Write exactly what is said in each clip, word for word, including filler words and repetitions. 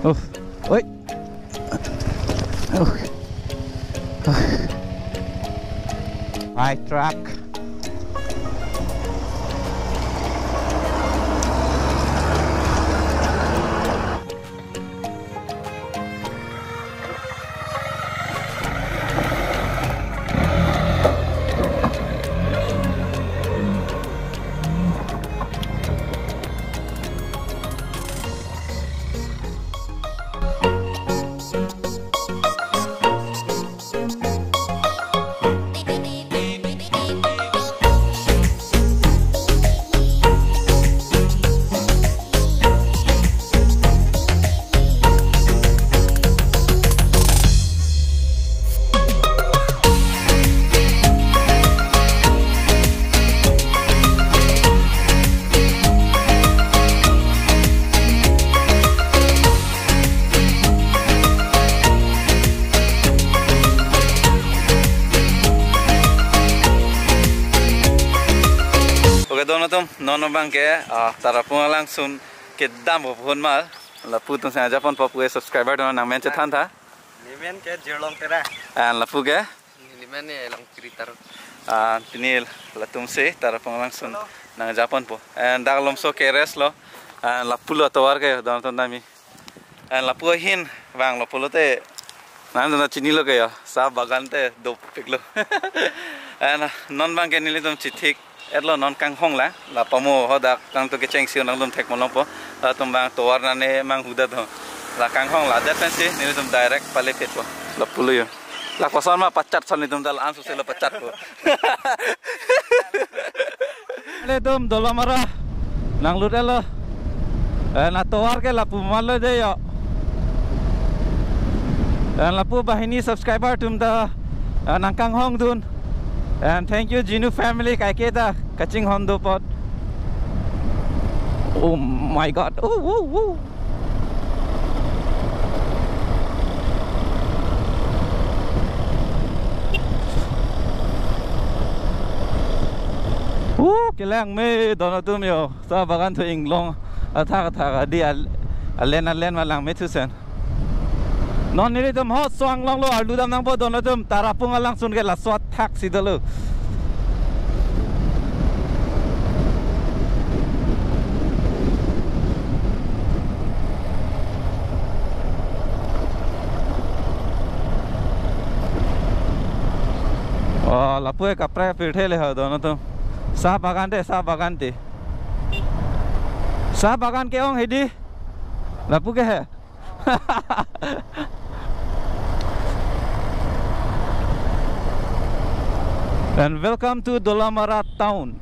Oh, oi. Oh. My truck. Okay, don atum, non abang ke, ah, Tarapung alangsun kedam po phone mal. Lapu atum sang ajaponpo pu ke subscriber atum nangmen chethan tha. Nemen ke Jirlong Tera. And lapu ke? Nemen ne Long Kiritar. Ah, pini latum si Tarapung alangsun nangjaponpo. And dak Lumsong ke rest lo. And lapulo atovar ke don atum nami. And lapu ahin vanglo pulote nangtum ta chinilo ke ya, sa bagan te dopiklo. And non abang ke nelitum chithik etlo, non kanghong la, la pamo hadak tangte kechengsi nangtum thek malompo. Latum abang tovar nane mang huda do. La kanghong la det pensi nelitum direct pale petpo. Lapulo yo. La koson ma pachat son nelitum ta la-an suse lo pachatpo. Nelitum Dolamara nanglut etlo. Eh, na tovar ke lapu malo de yo. And lapu banghini subscriber atum ta, eh, nangkanghongdun. And thank you Jinu family kaike ta kachinghon do apot. Oh my God. Oh, oh, oh. Uh, kelang me don atum yo. Sa bagan thu inglong athak athak adi al-, alen alen ma lang me thusen. Non nelitum ho so-ang longlo, arlu dam nangpo don atum, Tarapung alangsun ke laso athak si dolo. Oh, lapu ke kaprek pirthe le ho don atum. Sa bagan te, sa bagan te. Sa bagan ke-ong hedi. Lapu ke he. And welcome to Dolamara town.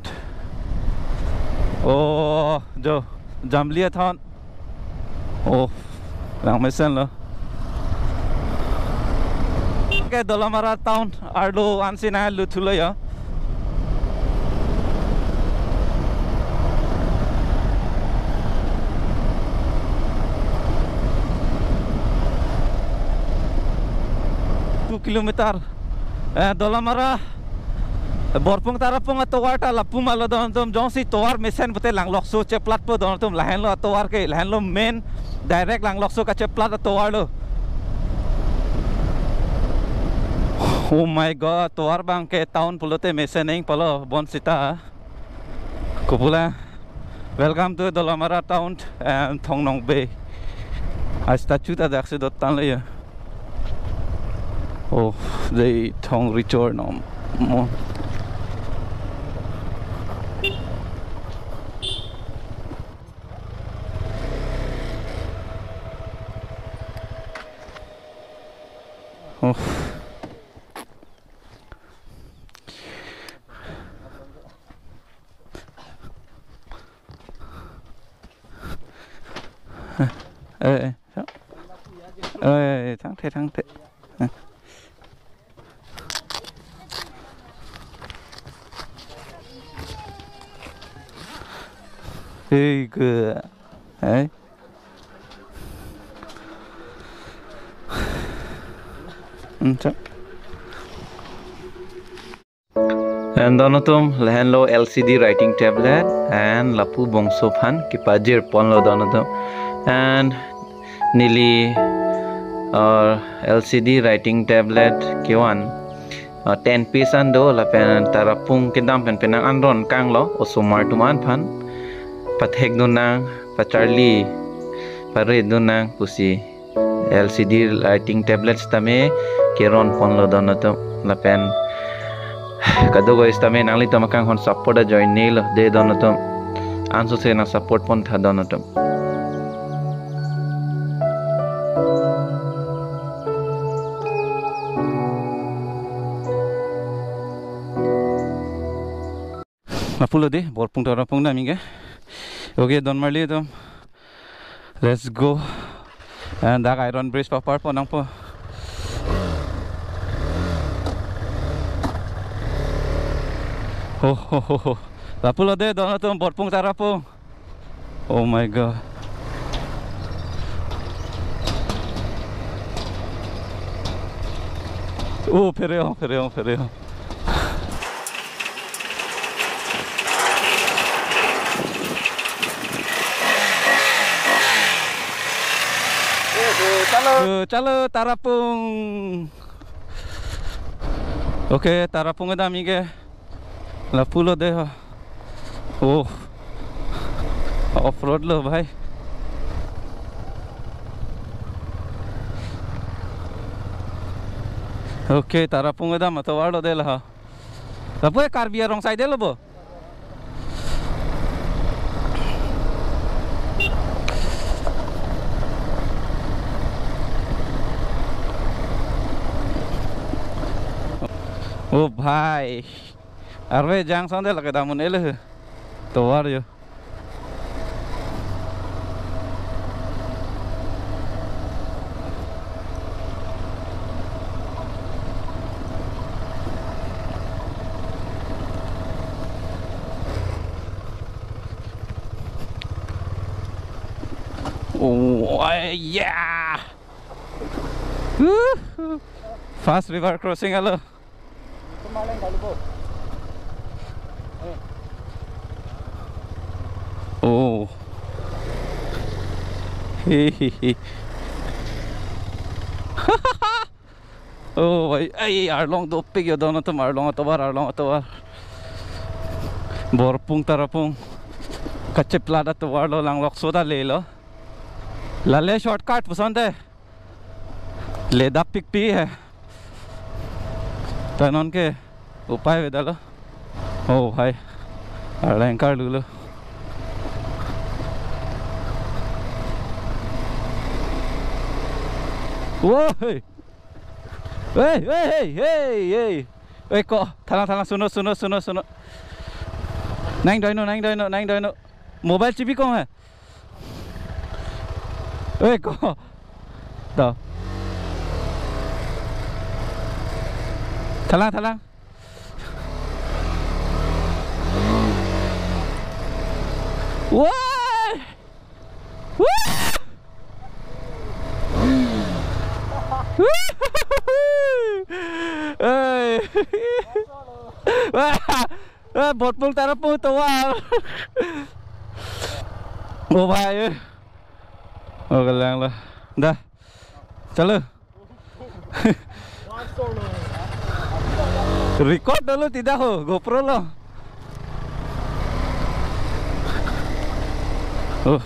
Oh, jo, Jamlia town. Oh, lang mesen lo. Okay, Dolamara town arlo ansi nanglut thulo ya. Two kilometer. Eh, Dolamara Borpung Tarapung atovar ta lapu malo don atum, jongsi tovar mesen pute Langlokso cheplatpo don atum, lahenlo atovar ke, lahenlo main direct Langlokso kacheplat atovar lo. Oh my God, tovar abang ke town pulote mesen ing palo bon sita. Kopula, welcome to Dolamara town and Thong Nong Bay. A statue ta daksi dottan lo ya. Oh, they Thong Richor nom. Mo. Oh. Eh, eh, eh, thangthe, thangthe. Eh. Hey, good. Hey. Hmm, chak. And don atum, lahenlo L C D writing tablet and lapu bongso aphan kepajir ponlo don atum. And Neli, uh, L C D writing tablet kevan, uh, ten piece an do, lapen Tarapung kedam pen penang anron kanglo, osomar atum an aphan pathek dun nang, pacharli pare dun nang pusi L C D writing tablets tame keron ponlo don atum. Lapen kadokave sitame nanglitum akanghon support ajoine lo de don atum. Ansose nang support pontha don atum. Lapulo de, Borpung Tarapung damji ke. Okay, don marli atum. Let's go. And dak Iron Bridge papar pon nangpo. Ho, ho, ho, ho. Lapulo de, don atum, Borpung Tarapung. Oh my God. Oh, pherong, pherong, pherong. Chalo. Eh, chalo, Tarapung. Okay, Tarapung kedamji ke. Lapulo de ho. Oh. Off road lo, bhai. Okay, Tarapung kedam atovar lo de la ho. Lapu e Karbi arong side lo bo. Oh bhai. Arve jang sonde lake damun ele. Tovar jo. Oh, ay, yeah. Woo! Fast river crossing alo. Oh. He, he, he. Oh, ai, ai, arlong dopik jo don atum, arlong atovar, arlong atovar. Borpung Tarapung. Kacheplat atovar lo, langlokso ta lelo. Lale shortcut puson te. Ledap pikpi he. Ta non ke upai avedetlo. Oh, hai. Arleng karlu lo. Woi. Hei, hei, hei, hei, hei. Hei, ko, thalang, thalang, suno, suno, suno, suno. Nang doino, nang doino, nang doino. Mobile chibi kong he. Hei, ko. To. Thalang, thalang. Woi! Woo! Hey. Wah, wah, Borpung Tarapung tovar. Oh, bhai, eh. Oh, kelang lo. Dah. Chalo. Record dolo tidak ho, GoPro lo. Oh.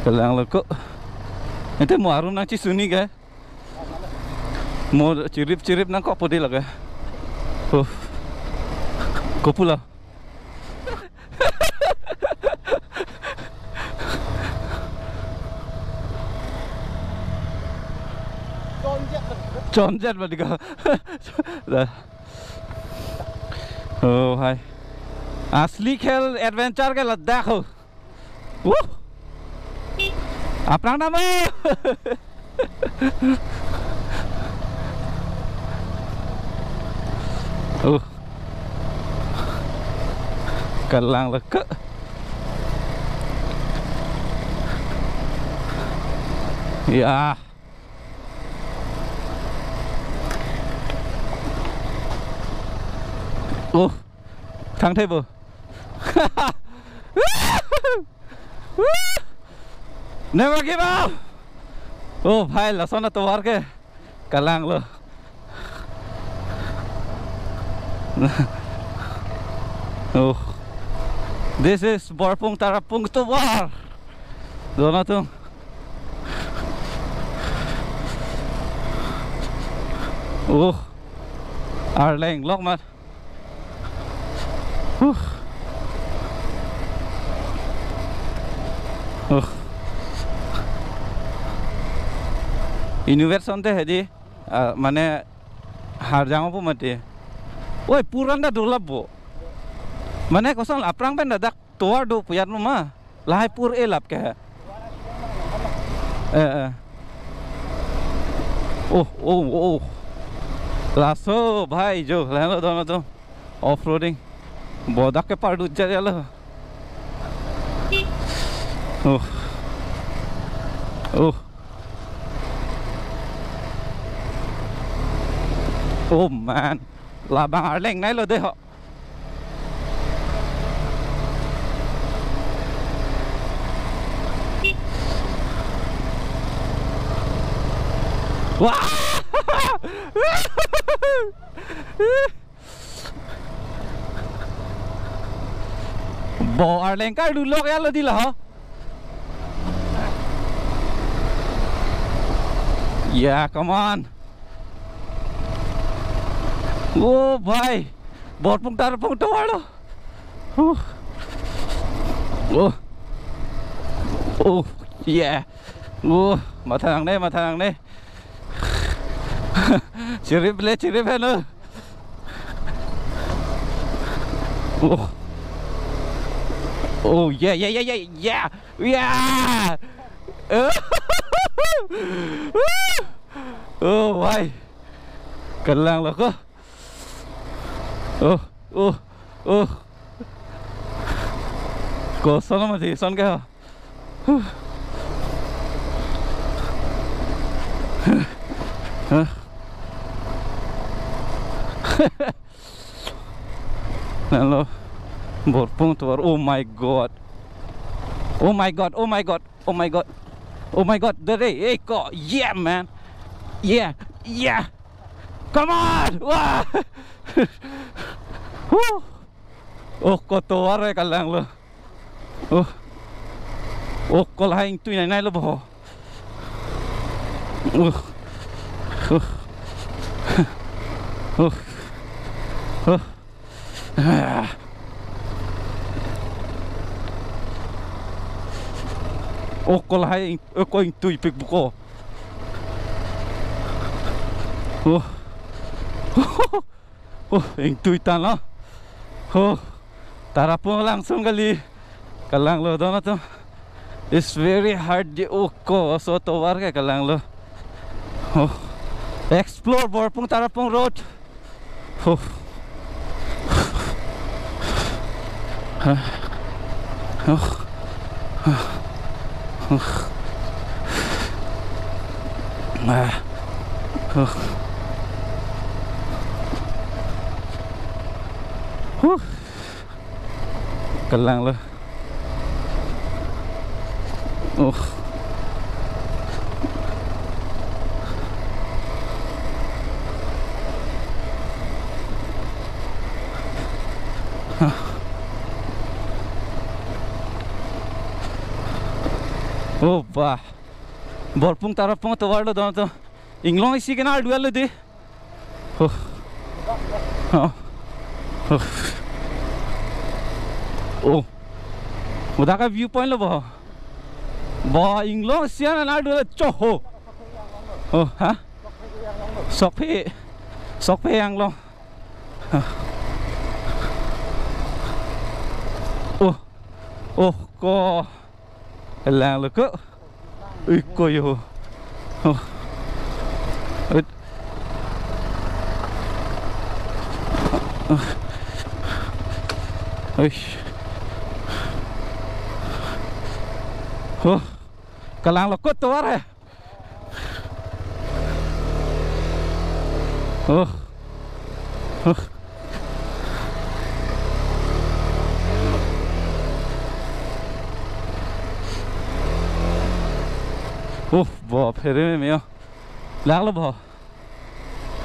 Kelang lo ko. Ente mo arum nangchisuni ke. Mo chirip-chirip nangkok podi lake. Oh. Kopulo. Chonjet badi ko. Dah. Oh, hai. Asli khel adventure ke Ladakh ho. Wuh. Aphrang nama. Uh. Kelang leke. Ya. Oh. Thang thebo. Never give up. Oh bhai, lason atovar ke kalanglo. Oh, this is Borpung Tarapung tovar. Don atum. Oh, arleng lok mat. Huh. Huh. Inutvet asonte hedi, ah, mane harjang pu mati. Oi, pur an ta dolap bo. Mane koson aphrang pen ta dak tovar do pu ajat ma. Lahai pur elap ke. Eh, eh. Oh, oh, oh. Laso bhai jo, lahenlo don atum. Off-roading. Bodak ke pardut jat ya lo. Oh. Oh. Oh man. Labang arleng nai lo de ho. Wah! Bo arleng kardulok ya lo di la ho. Yeah, come on. Oh bhai. Borpung Tarapung tovar lo. Oh. Oh. Oh, yeah. Oh, matha nangne, matha nangne. Chirip le, chirip heno. Oh. Oh, yeah, yeah, yeah, yeah, yeah. Yeah. Oh, bhai. Kalanglo ko. Oh, oh, oh. Koson mati, son ke ho. Huh. Lahenlo. Borpung tovar. Oh my God. Oh my God. Oh my God. Oh my God. Oh my God. Dere, eh, ko. Yeah, man. Yeah. Yeah. Come on. Wah. Huh. Oh, ko tovar kalanglo. Oh. Oh, ko lahai ingtui nai nai lo bo. Oh. Oh. Oh. Oh. Ah. Oh, ko lahai ing-, oh, ko ingtuipik buko. Oh. Oh, ingtui tanglo. Oh, Tarapung langsun kali. Kalanglo don atum. It's very hard di, oh, koson atovar ke kalanglo. Oh. Explore Borpung Tarapung Road. Oh. Oh. Oh. Ah. Oh. Huh. Kalanglo. Oh. Oh, bah. Borpung Tarapung tovar lo don atum. Inglong isi kenar dua lo di. Oh. Oh. Oh. Oh. Udah ke viewpoint lo bo. Bo inglong sian an adu choho. Oh, ha? Sokphe. Sokphe anglong. Oh. Oh, ko. Langlo ko. Ui, ko yo. Oh. Ut. Ui. Oh. Kalanglo ko tovar he. Oh. Oh. Puh, bo, phere me yo. Lak lo bo.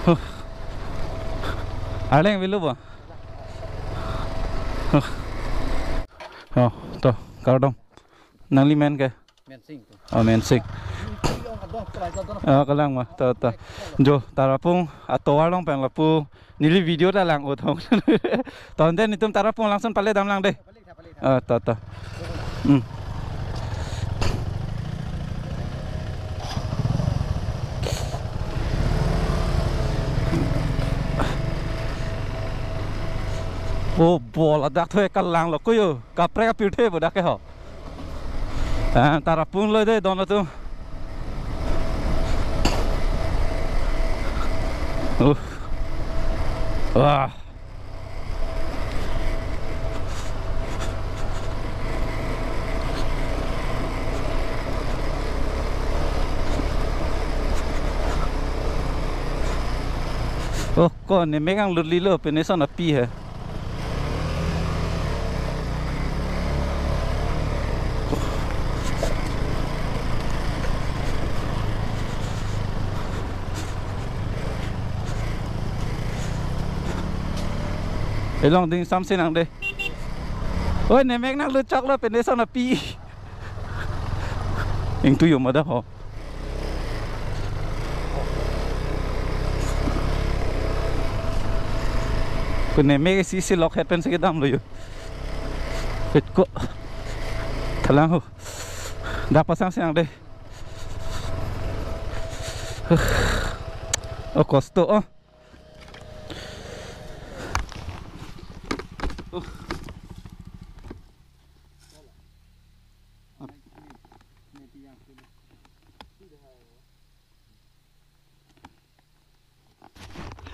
Huh. Arleng velo bo. Huh. Oh, to, kardom. Nangli men ke? Mensing to. Oh, Mensing. Oh, kalang ma, to, to. Jo, Tarapung atovar along pen lapu neli video ta lang-o thong. Tonte netum Tarapung langsun pale damlang dei. Ah, to, to. Hmm. Oh, bo, ladak thu kalanglo ko yo. Kaprek apirthe bo dak ke ho. Ah, Tarapung lo dei don atum. Uh. Wah. Oh, ko nemek anglut lilo, pine son api he. Elong ding samsi nang dei. Oi, nemek nanglut choklo, pine son api. Ingtui yo mada ho. Ko nemek isi isi lok het pensi kedamlo yo. Pet ko. Thalang ho. Dak pasangsi nang dei. Oh, kosto, oh.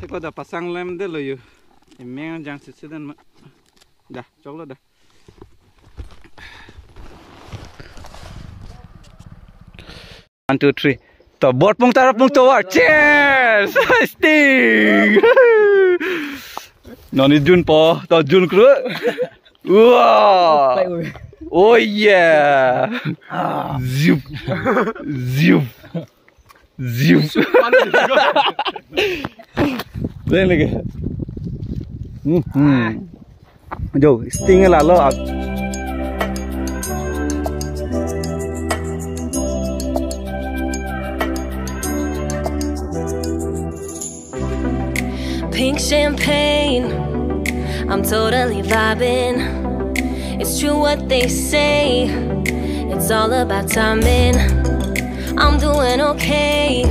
Eko da pasang lemdetlo yo. Emeng jang sisi dan ma. Da, choklo da. One, two, three. To, Borpung Tarapung tovar. Cheers! Sting! Non ni jun po, to jun kru. Wow! Oh yeah! Zup! Zup! Ziu. Lain lagi. Hmm, hmm. Jo, Sting lalo. Pink champagne, I'm totally vibing. It's true what they say, it's all about timing. I'm doing okay.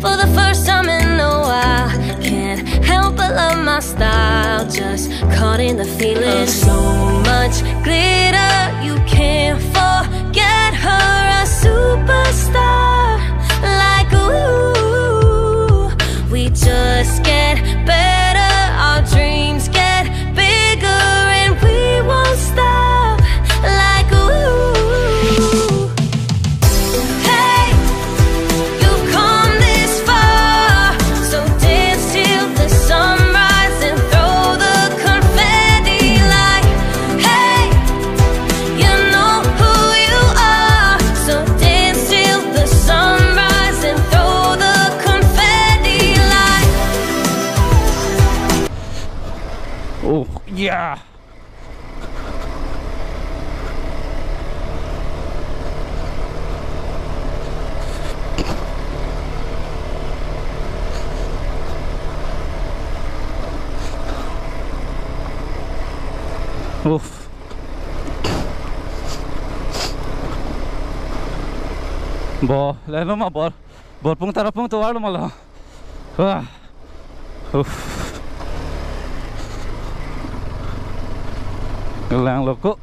For the first time in a while, can't help but love my style. Just caught in the feeling. So much glitter, you can't forget her. A superstar like ooh. We just get better, our dreams get bigger, and we won't stop. Like ooh. Hey, you've come this far, so dance till the sunrise and throw the confetti. Like, hey, you know who you are, so dance till the sunrise and throw the confetti. Like, oh yeah. Uff. Bo, leno ma bor. Borpung Tarapung tovar lo ma lo. Wah. Uff. Kelang lo ko.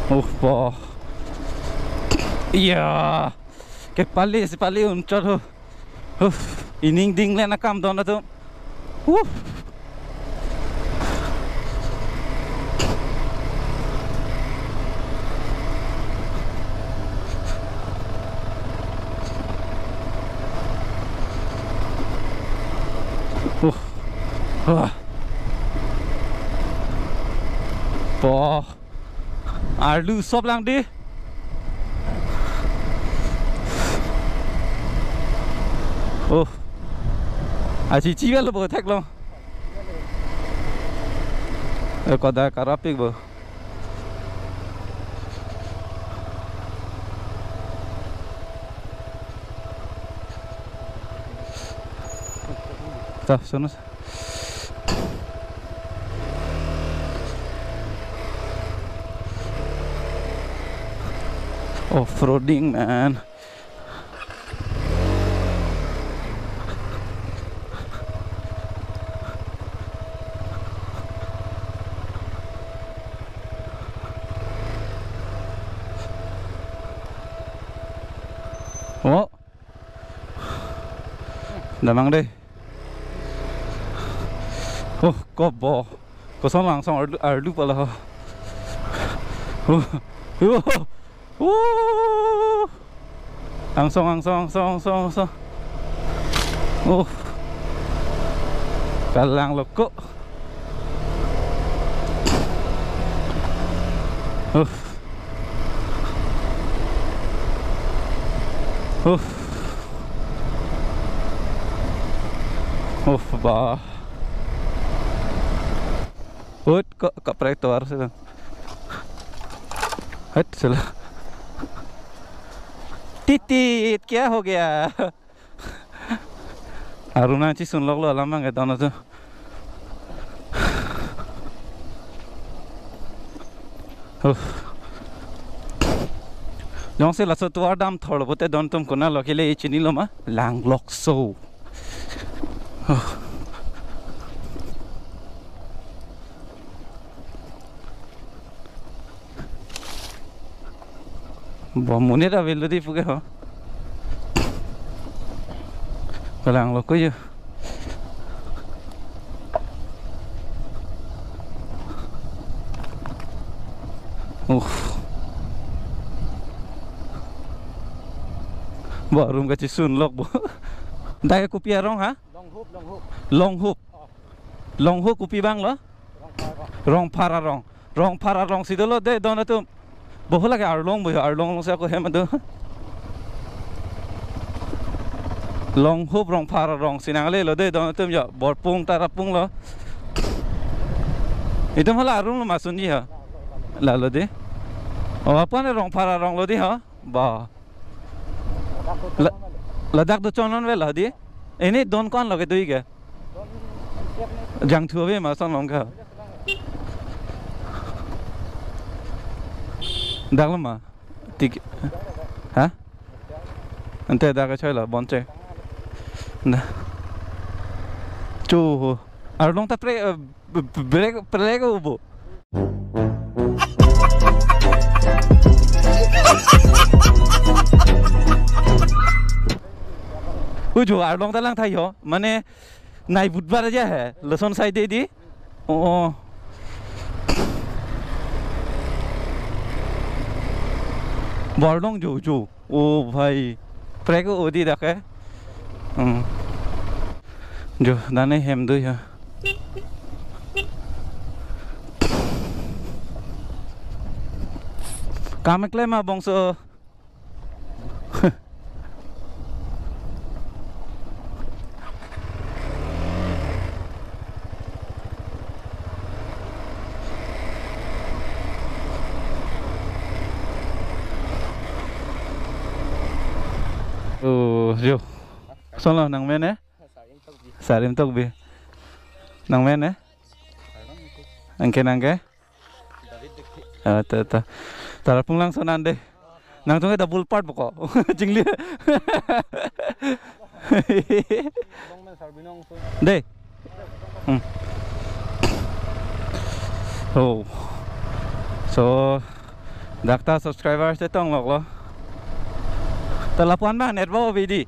Uff, bo. Iya. Kepali si pali unchot ho. Huh. Ining ding le nakam don atum. Huh. Po. Arlu sop lang di. Oh. Achi chivel bo theklong. Eh, koda karapik bo. Tah, sono. Off-roading, man. Oh. Damnang dei. Oh, kobo. Koson langsong arlu, arlu pala ho. Oh. Oh. Oh. Angsong, angsong, angsong, angsong, angsong. Oh. Kalang loko. Uff. Uff. Uff, bah. Ut, kok kaprek tovar sih. Hut, salah. Titit, kya ho gaya? Arum nangchisun loklo alam abang ke don atum. Huh. Jongsi laso tovar damthorlo pute don atum konatlo kele chinilo ma? Langlokso. Huh. Bo monit avelo dei puke ho. Kalang loko yo. Uh. Bo arum kachisun lok bo. Dak kopi arong ha? Longhup, Longhup. Longhup. Oh. Longhup kopi abanglo? Rongphar arong. Rongphar arong. Rongphar arong si dolo dei don atum. Bohut lake arlong bo yo, arlong alongsi ako hem ado. Longhup Rongphar arong si nanglelo dei don atum yo. Borpung Tarapung lo. Itum hala arumlo ma sunji ha. Lalo dei. Oh, apo ne Rongphar arong lo dei ha. Ba. La-, ladak do chonlonvelo dei. Ini don ko-anlo kedo ke? Jangthu ave ma son long ka. Daklo ma. Tik. Ha? Ante dak choilo bonche. Na. Chu. Arlong ta pre, eh, b-, b-, brake, brake ubo. Uju arlong ta lang thai ho. Mane nai budbar aja hai. Lason side dei. Oh, oh. Bo arlong jo jo. Oh bhai. Prek odi dak hai. Hmm. Jo, dane hem do ya. Kam keklem abangso. Oh, jo. Sonlo nangmen eh? Sarim Tokbi. Nangmen eh? Anke nangke? Ah, ta, ta. Tarapung langso nande. Nangtum ke double part bo ko. Chingli. Dei. Hmm. Oh. So, dak ta subscriber chetong loklo. Ta lapu-an abang network ave dei.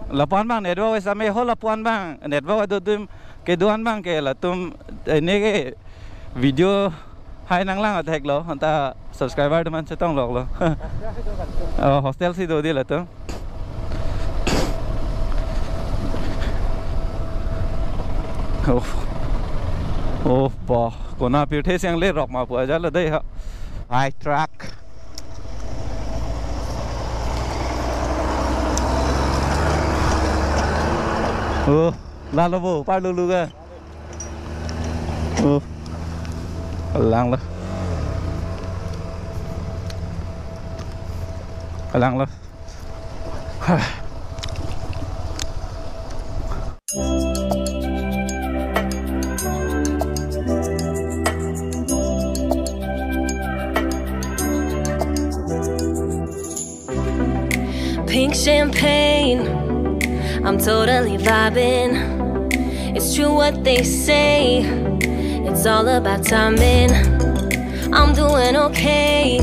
Lapu-an abang network ave same ho lapu-an abang network ave do atum kedo-an abang ke latum, eh, ne ke video hai nanglang atheklo, anta subscriber atum an chetong loklo. Oh, hostel si do dei latum. Oh. Oh, boh. Konat pirthe si nangle rok ma pu ajat lo dei ha. High truck. Oh, lalo bo, parlulu ke. Oh. Langlo. Langlo. Pink champagne, I'm totally vibing. It's true what they say, it's all about timing. I'm doing okay.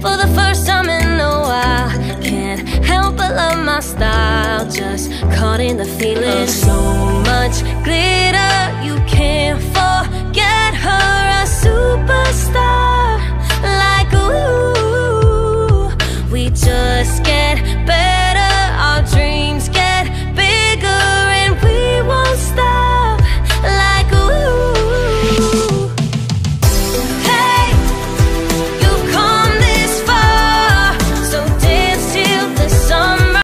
For the first time in a while, can't help but love my style. Just caught in the feeling. So much glitter, you